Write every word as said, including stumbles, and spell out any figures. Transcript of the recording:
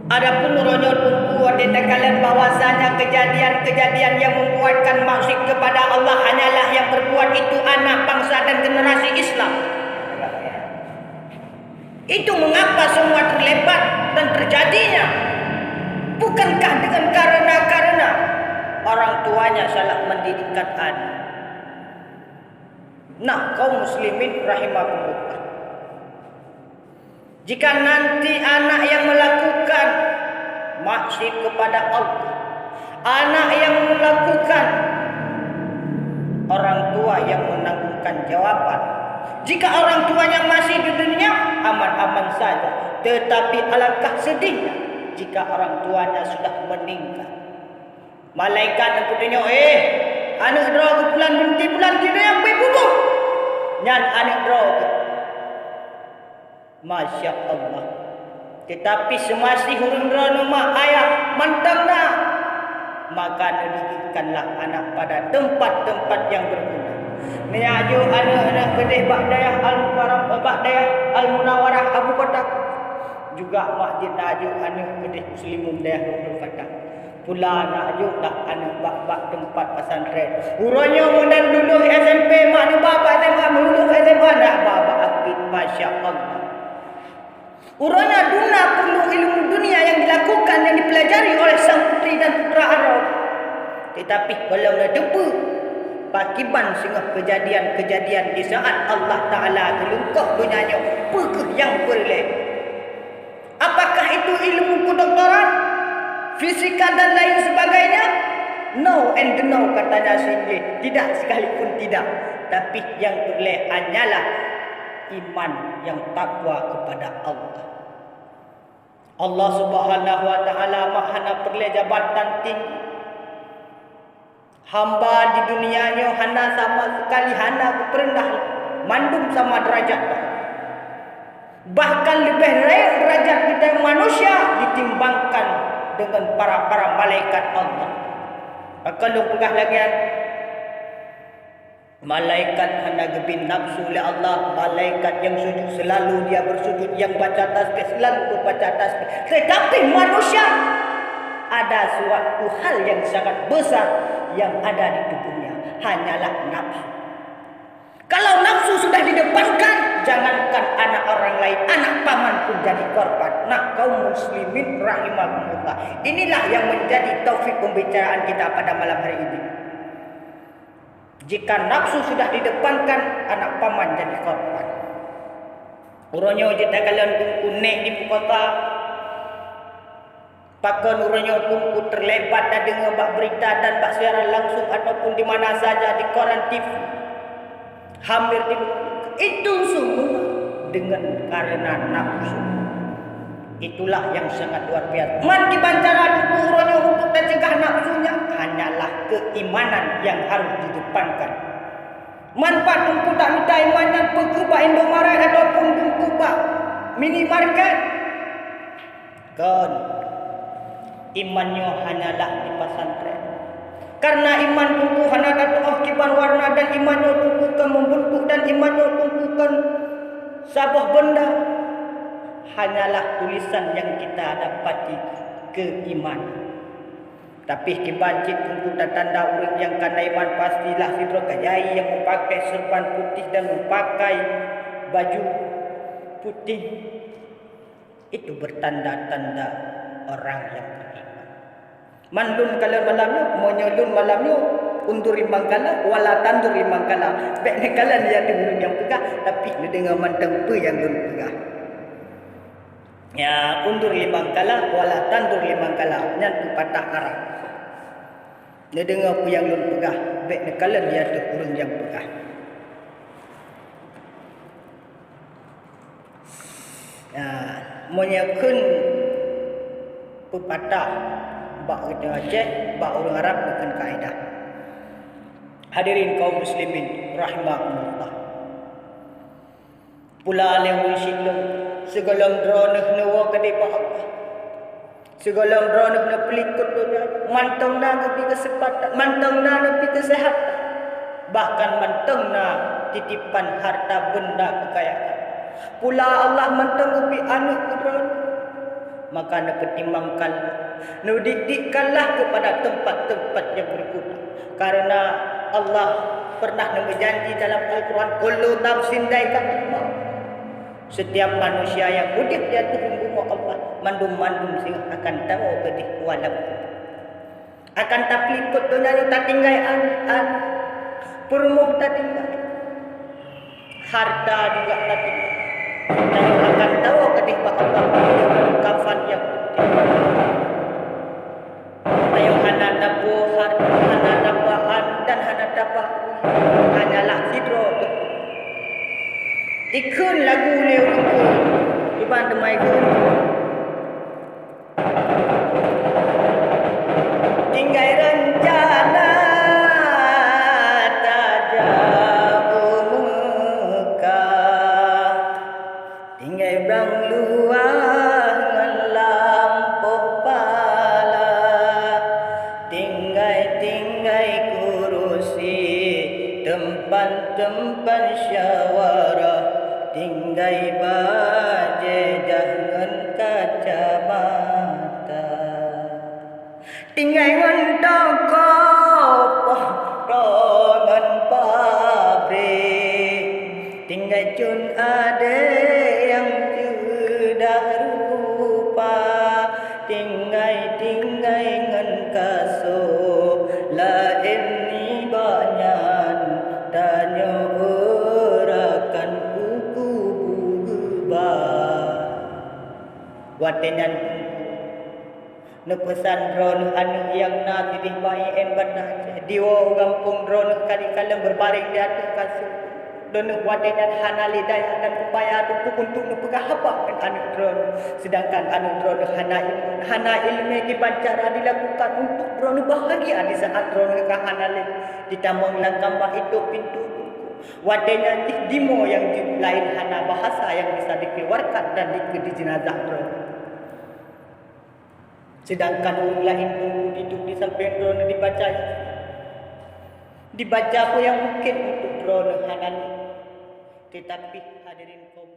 Adapun uroe nyoe Teungku, watée takalon bahwasanya kejadian-kejadian yang membuatkan maksiat kepada Allah hanyalah yang berbuat itu anak bangsa dan generasi Islam. Itu mengapa semua terlibat dan terjadinya? Bukankah dengan karena-karena orang tuanya salah mendidikkan anak? Nah, kaum muslimin rahimakumullah. Jika nanti anak yang melakukan maksiat kepada Allah, anak yang melakukan, orang tua yang menanggungkan jawaban. Jika orang tuanya masih di dunia, aman-aman saja. Tetapi alangkah sedihnya jika orang tuanya sudah meninggal. Malaikat nyang geutanyong, "Eh, aneuëk droe geuh pulan binti pulan di dunia peue bubuih?" Nyan aneuëk droe geuh. Masya Allah. Tetapi seumasih ureuëng droeneuh mak ayah mantong na, maka neudidikkanlah anak pada tempat-tempat yang berguna. Neujak aneuëk-aneuëk keudeh bak dayah Al-Mukarram, bak dayah Al-Munawarah Abu Kota. Juga mak jeuet neujak aneuëk keudeh muslimun dayah Abu Kota. Pula neujak aneuëk bak, bak teumpat pesantren. Uroe nyoe meunan lulus S M P, mak neuba bak S M A, meululus S M A, neujak bak, bak aktif, masya Allah. Uroe nyoe duna peue ilmu dunia yang dilakukan, yang dipelajari oleh sang putri dan putra Arab. Tetapi gohlom neuteupeue, pakiban singoh kejadian-kejadian di saat Allah Ta'ala geulungkoh donya nyoe, peue kheueh nyang peureulée. Apakah itu ilmu kedokteran, fisika dan lain sebagainya? No and no, katanya si Inggris. Tidak sekalipun tidak. Tapi yang peureulée hanyalah iman yang takwa kepada Allah. Allah Subhanahu wa Ta'ala mak hana peureulée jabatan tinggi. Hamba di dunia nyoe hana sama sekali hana geupeureundah, mandum sama derajat. Bahkan leubeh rayeuk derajat geutanyoe manusia ditimbangkan dengan para-para malaikat Allah. Maka lôn peugah lagée nyan, malaikat hana geubri nafsu lé Allah, malaikat nyang sujud selalu dia bersujud, nyang baca tasbih selalu berbaca tasbih. Tetapi manusia ada suatu hal yang sangat besar yang ada di tubuhnya, hanyalah nafsu. Kalau nafsu sudah didepankan, jangankan anak orang lain, anak paman pun jadi korban. Nah, kaum muslimin rahimakumullah, inilah yang menjadi taufik pembicaraan kita pada malam hari ini. Jika nafsu sudah didepankan, anak paman jadi korban. Uroe nyoe jeuet takalon Teungku, nèk di bukota. Pakon uroe nyoe Teungku terlibat tadeungoe bak berita dan bak siaran langsung ataupun di mana saja di koran, T V. Hampir di, itu semua dengan karena nafsu. Itulah yang sangat luar biasa. Man kiban cara Teungku uroe nyoe untuk tacegah nafsu nyan hanyalah keimanan yang harus didepankan. Man pat Teungku tamita iman nyan peue keuh bak Indomaret ataupun Teungku bak minimarket? Kon. Iman nyoe hanyalah di pesantren. Karena iman Teungku hana tatu'oh kiban warna dan iman nyoe Teungku kon membentuk dan iman nyoe Teungku kon saboh benda, hanyalah tulisan yang kita dapati keimanan. Tapi kiban cit Teungku tatanda ureuëng nyang kana iman, pastilah sidroe kajai nyang meupakai seureuban putih dan meupakai baju putih. Itu bertanda-tanda orang yang beriman. Man lôn kalon malam nyoe, meunyoe lôn malam nyoe, undur limang kala, wala tandur limang kala. Bék neukalon di ateueh ureuëng nyang peugah, tapi neudeungoe mantong peue nyang lôn peugah. Ya, undur limang kala, wala tandur limang kala. Nyan peupatah Arab. Neudeungoe peue nyang lôn peugah, bék neukalon di ateueh ureuëng nyang peugah. Ya, meunyoe kheun peupatah bak ureuëng Aceh, bak ureuëng Arab neukheun kaidah. Hadirin kaum muslimin rahimakumullah. Pula lé ureuëng sidroe, sigohlom droeneuh neuwoe keudeh bak Allah. Sigohlom droeneuh neupeulikot donya, mantong na geubri keuseumpatan, mantong na neubri keuseuhatan, bahkan mantong na titipan harta benda keukayaan. Pula Allah mantong geubri aneuëk keu droeneuh. Maka neupeutimangkanlah, neudik-dikkanlah keupada teumpat-teumpat nyang beuguna. Kareuna Allah peureunah neumeujanji dalam Al-Qur'an, "Kullu nafsin dzaiqatul maut." Setiap manusia nyang udeb di ateueh bumoe Allah, mandum-mandum singoh akan tawoe keudeh u alam kubur. Akan tapeulikot donya nyoe, tatinggai aneuk-aneuk, peurumoh tatinggai, hareuta juga tatinggai. Tanyoe akan tawoe keudeh bak Allah, kafan nyang putéh. Tanyoe hana tapuwoe hareuta, hana tapuwoe aneuk, dan hana tapuwoe ureueng, hanyalah sidroe teungku. Ikheun lagu lé ureueng kheun, iban teuma ikheun. Tinggai reuncana tajak u Meukah, tinggai brang luwah ngon lampôh pala, tinggai-tinggai kurusi, teumpat-teumpat syawara, tinggai bajée jah ngon kacamata. Tinggai ngon toko poh droe ngon pabrék, tinggai cun adé nyang ceudah rupa, tinggai-tinggai ngon kaso, laén nibak nyan tanyoe rakan u kubu geuba. Watée nyan Teungku neupeusan droeneuh aneuk nyang na sideh bak I N Banda Aceh, diwoe u gampông droeneuh kali kalon beubareng di ateueh kasô. Droeneuh watée nyan hana lé daya dan upaya Teungku untuk neupeugah haba ngon aneuk droeneuh, seudangkan aneuk droeneuh hana iman, hana iéleumé kiban cara dilakukan untuk droeneuh bahagia di saát droeneuh ka hana lé. Jitamong lam kama itôb pintoe Teungku. Watée nyan jih dimoe nyang jeuet, laén hana bahasa nyang bisa dikeuluwarkan dan dikeue di jeunazah droeneuh. Seudangkan ureueng laén Teungku jiduek di sampéng droeneuh dibaca, dibaca peue nyang mungken untuk droeneuh hana lé. Teutapi hadirin kaum